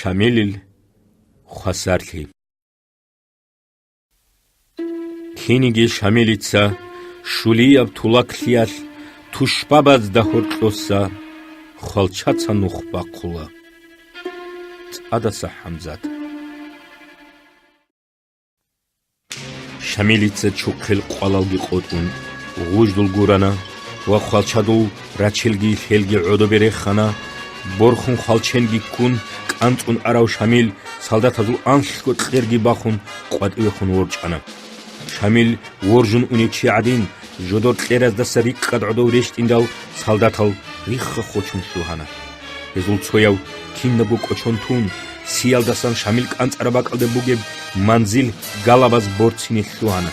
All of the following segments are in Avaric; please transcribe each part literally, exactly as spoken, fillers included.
Шамилил хвасарлъи. Киниги Шамилица щулияб тулаклъиялъ тушбабазда гьоркьоса хвалчаца нух бахъула. ЦӀадаса ХӀамзат. Шамилица чухъел къвалалги къотӀун, гъуждул гурана ва хвалчадул рачелги лъелги гӀодобе рехана, борхун хвалченги ккун, кӀанцӀун арав Шамил, солдатазул анлъго кьерги бахун, къватӀивехун ворчӀана. Шамил воржун унев чи гӀадин, жодор кьераздаса рикӀкӀад гӀодов рещтӀиндал, солдатал рихха-хочун лъугьана. Гьезул цояв кинабго кӀочон тун, сиялдасан Шамил кӀанцӀараб бакӀалда бугеб манзил галабаз борцине лъугьана.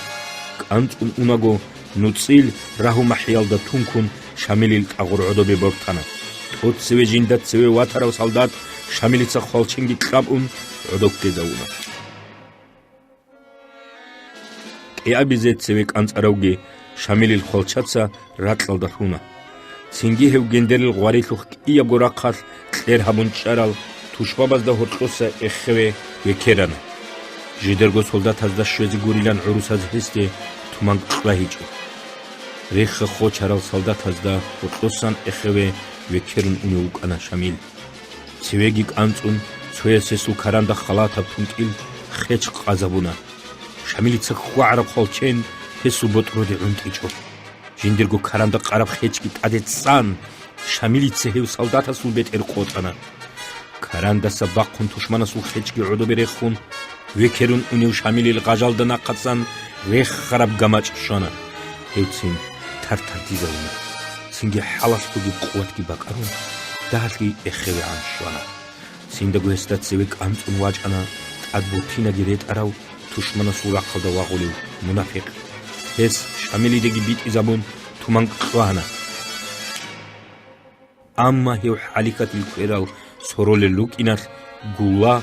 КӀанцӀун унаго, нуцӀил рагьу-махӀиялда тункун, Шамилил тӀагъур гӀодобе бортана. ТӀоцеве жинда цеве ватарав солдат Шамилица хвалченги кьабун гӀодов ккезавуна. КӀиабизе цеве кӀанцӀаравги Шамилил хвалчаца ракьалда лъуна. Цинги гьев гендерил гъварилъухъ кӀиябго рахъалъ кьер гьабун чӀарал тушбабазда гьоркьоса эхеве векерана. Жидерго солдатазда щвезе гурилан гӀурусаз гьесде туманг кьвагьичӀо. Рехха-хочарал солдатазда гьоркьосан эхеве векерун унев вукӀана Шамил. Цевеги кӀанцӀун, цояс гьесул каранда халатаб тункӀил хеч къазабуна. Шамилица хьвагӀараб хвалчен гьесул ботӀроде гӀунтӀичӀо. Жиндирго каранда къараб хечги тӀаде цӀан, Шамилица гьев солдатасул бетӀер къотӀана. Карандаса бахъун тушманасул хечги гӀодобе рехун, векерун унев Шамилил гъажалда нахъасан рехараб гамачӀ щвана. Гьевцин тар-тардизавуна. Цинги хӀалалъго къуватги бакӀарун, дагьалъги эхевегӀан щвана. Циндаго гьесда цеве кӀанцӀун вачӀана тӀад бутинаги ретӀарав тушманасул рахъалда вагъулев мунапикъ. Гьес Шамилидеги битӀизабун туманг кьвагьана. Амма гьев хӀалихьатил кверал соролел рукӀиналъ гула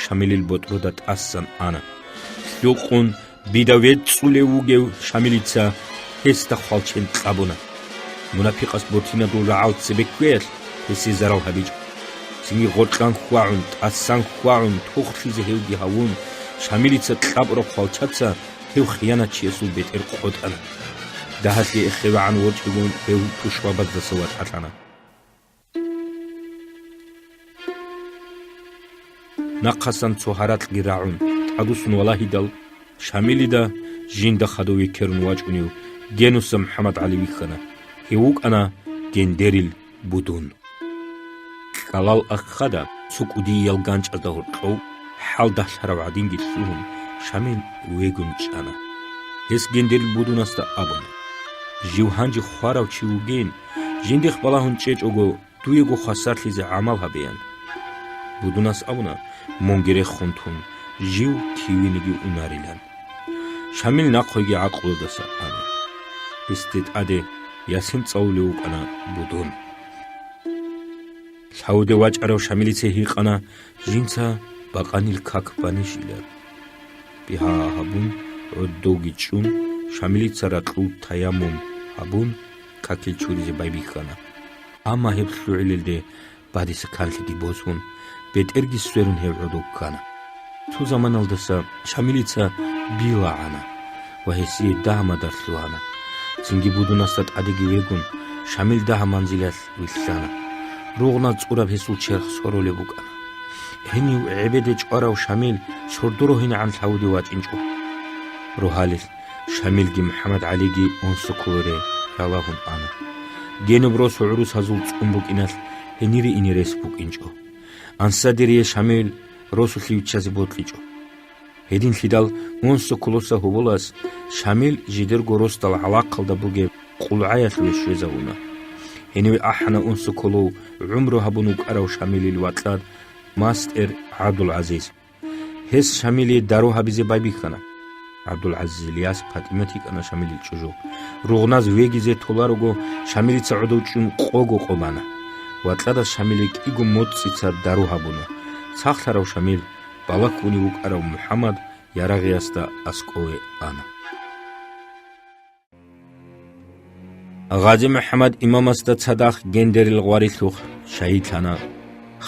Шамилил ботӀрода тӀасан ана. Лъукъун бида вецӀцӀулев вугев Шамилица гьесда хвалчен кьабуна. Мунапикъас бутинадул рагӀал цебе кквеялъ гьесие зарал гьабичӀо. Цинги гъоркьан хьвагӀун, тӀасан хьвагӀун, тухлъизе гьевги гьавун, Шамилица кьабураб хвалчаца гьев хиянатчиясул бетӀер къотӀана. Дагьалъе эхевегӀан ворчӀигун гьев тушбабаздаса ватӀалъана. Нахъасан цо гьаракьги рагӀун, тӀадвуссун валагьидал, Шамилида жинда хадув векерун вачӀунев Генуса МухӀаммад ГӀали вихьана. Гьев вукӀана Гендерил Будун. КӀалал ахъада цо кӀудиял ганчӀазда гьоркьов хӀал дагьлъарав гӀадинги лъугьун, Шамил вегун чӀана. Гьес Гендерил Будунасда абуна: «Жив гьанже хварав чи вугин, жиндихъ балагьун чӀечӀого, дуего хвасарлъизе гӀамал гьабеян». Будунас абуна, мунги рехун тун, жив кивениги унарилан. Шамил нахъеги гӀакълудаса ана. Гьесде тӀаде Ясин цӀалулев вукӀана Будун. Лъавде вачӀарав Шамилица гьикъана, жинца бакъанил как банищилан. Бигьа гьабун, гӀодовги чӀун, Шамилица ракьул таяммум гьабун, какил чуризе байбихьана. Амма гьеб лъугӀилелде бадиса канлъиги босун, бетӀерги сверун гьев гӀодов ккана. Цо заманалдаса Шамилица билагӀана ва гьесие дагьа-мадар лъугьана. Цинги Будунасда тӀадеги вегун, Шамил дагьа манзилалъ вилълъана. Ругъназ цӀураб гьесул черх соролеб букӀана. Гьенив гӀебеде чӀварав Шамил сордо рогьинегӀан лъавуде вачӀинчӀо. Рогьалилъ Шамилги МухӀаммад ГӀалиги Онсоколоре ралагьун ана. Генуб росу гӀурусазул цӀун букӀиналъ гьенире ине рес букӀинчӀо. Ансадирие Шамил росулъе виччазе бокьичӀо. Гьединлъидал Онсоколоса гьоболас Шамил жидерго росдал гӀалахъалда бугеб КъулгӀаялъуве щвезавуна. Гьениве ахӀана Онсоколов гӀумру гьабун вукӀарав Шамилил вакьад мастер ГӀабдулгӀазиз. Гьес Шамилие дару гьабизе байбихьана. ГӀабдулгӀазизил яс ПатӀимат йикӀана Шамилил чӀужу. Ругъназ вегизе толарого, Шамилица гӀодов чӀун къого къо бана. Вакьадас Шамилие кӀиго моцӀица дару гьабуна. Сахлъарав Шамил балагьунев вукӀарав МухӀаммад ярагъиясда аскӀове ана. Гъази МухӀаммад имамасда цадахъ Гендерил гъварилъухъ шагьидлъана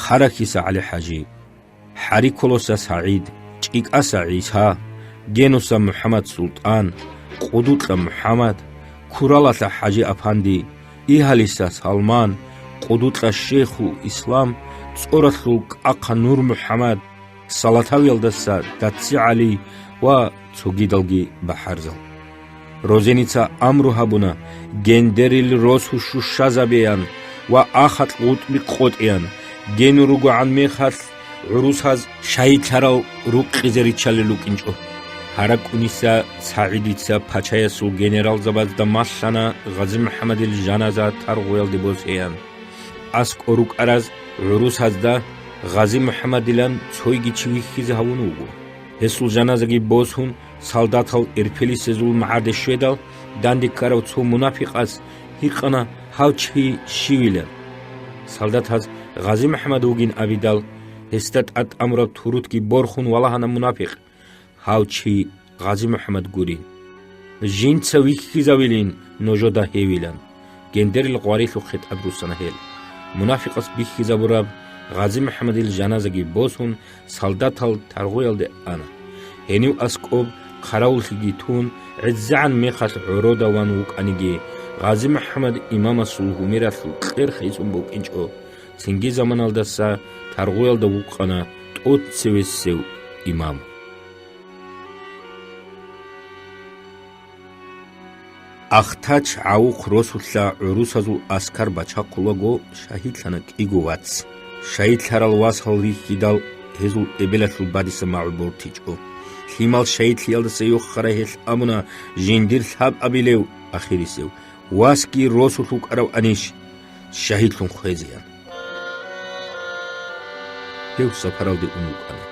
Харахьиса ГӀали-хӀажи. ХӀариколоса СагӀид, ЧӀикӀаса ГӀиса, Геноса МухӀаммад-Султан, Къудукьа МухӀаммад, Куралалъа ХӀажи-Апанди, Игьалиса Салман, Къудукьа Шейхул Ислам, ЦӀоралъул КӀахъа Нур МухӀаммад, Салатавиялдаса ДаццигӀали ва цогидалги бахӀарзал. Розеница амру гьабуна, гендерил росу щущазабеян ва ахатӀ гъутӀби къотӀеян, генур ругогӀан мехалъ гӀурусаз шагьидлъарал рукъизе риччалел рукӀинчӀо. ХӀаракӀуниса СагӀидица пачаясул генералзабазда малъана ГъазимухӀаммадил жаназа Таргъуялде босеян. АскӀор рукӀараз гӀурусазда ГъазимухӀаммадилан цойги чи вихьизе гьавун вуго. Гьесул жаназаги босун, солдатал Эрпелисезул магӀарде щведал, данде ккарав цо мунафикъас гьикъана гьав чи щивилан. Солдатаз ГъазимухӀаммад вугин абидал, гьесда тӀад тӀамураб турутги борхун валагьана мунафикъ: «Гьав чи ГъазимухӀаммад гурин. Жинца вихьизавилин нужеда гьевилан», — гендерил гъварилъухъе тӀадруссана гьел. Мунафикъас бихьизабураб ГъазимухӀаммадил жаназаги босун, солдатал Таргъуялде ана. Гьенив аскӀоб хъаравуллъиги тун, гӀезегӀан мехалъ гӀорода ван вукӀаниги, ГъазимухӀаммад имамасул гьумералъул кьер хисун букӀинчӀо. Цинги заманалдаса Таргъуялда вукъана тӀоцевесев имам. Ахтач гӀавухъ росулъа гӀурусазул аскар бачахъулаго, шагьидлъана кӀиго вац. Шагьидлъарал васал рихьидал, гьезул эбелалъул бадиса магӀу бортичӀо. Лъимал шагьидлъиялдаса йохарай гьелъ абуна жиндир лъабабилев, ахирисев, васги росулъ вукӀараванищ, шагьидлъун хвезеян. Гьев сапаралде ун вукӀана.